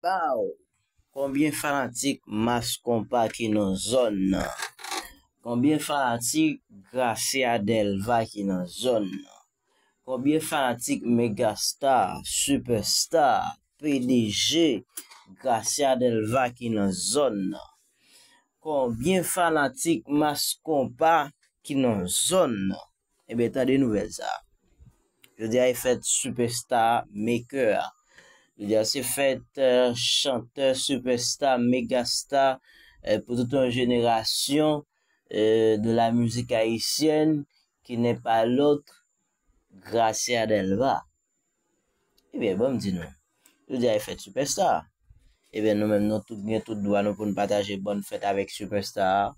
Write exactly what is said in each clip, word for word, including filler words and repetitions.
Bow! Konbyen fanatik Mass Konpa ki nan zòn nan? Konbyen fanatik Gracia Delva ki nan zòn nan? Konbyen fanatik Megastar, Superstar, P D G, Gracia Delva ki nan zòn nan? Konbyen fanatik Mass Konpa ki nan zòn nan? Ebyen, tande nouvèl sa. Jodi a e fèt Superstar Maker. Jodi a se fèt euh, chantè Superstar Megastar euh, pour toute une génération euh, de la musique haïtienne qui n'est pas l'autre Gracia Delva. Ebyen, bon, m di nou. Jodi a e fèt Superstar. Ebyen, nou menm nou tout gen tout dwa nou pou n pataje bòn fèt avèk Superstar.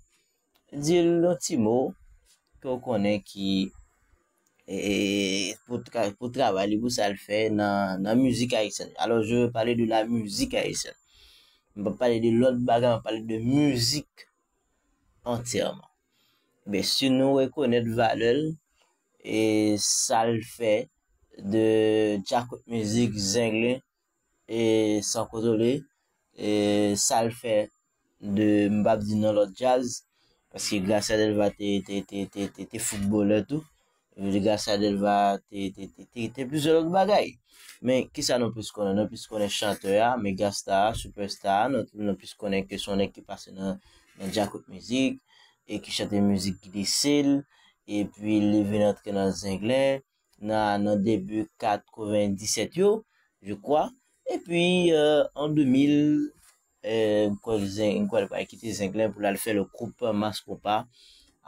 Di l yon ti mo ke w konnen ki e, pou, tra, pou travay li, pou sa l fè nan, nan mizik ayisyèn. Alors, je veux parler de la musique haïtienne. M pa pale de lòt bagay, m pale de mizik antyèman. Men si nou rekonèt valè l e sa l fè de djakout mizik zenglen e san kontwole e sa l fè de m p ap di nan lòt djaz paske Gracia Delva te te te te te, te foutbolè tou. Gracia Delva te te te te, te plizyè lòt bagay. Men kisa nou plis konnen? Nou plis konnen chantè a, Megastar, Superstar, nou, nou plis konnen ke se yon nèg ki pase nan, nan djakout mizik e ki chante mizik ki disil, epi li vin antre nan zenglen nan, nan debi katrevendisèt yo, je crois. Epi euh, an de mil, euh, m kwè Zen- m kwè li pral kite Zenglen pou l al fè le group Mass Konpa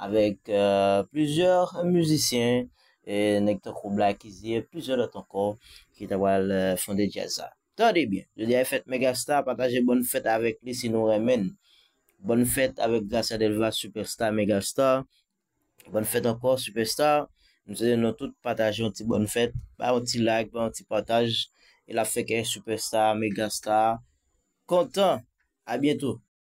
avèk euh, plizyè mizisyen, euh, nèg tankou Black Easy e plizyè lòt ankò ki ta pral euh, fonde djaz sa. Tande byen, jodi a e fèt Megastar, pataje bòn fèt avèk li si nou renmen n. Bòn fèt avèk Gracia Delva, Superstar, Megastar. Bòn fèt ankò, Superstar. M swete nou tout pataje yon ti bòn fèt. Bay yon ti like, bay yon ti pataj. E l ap fè kè Superstar, Megastar kontan. A byento.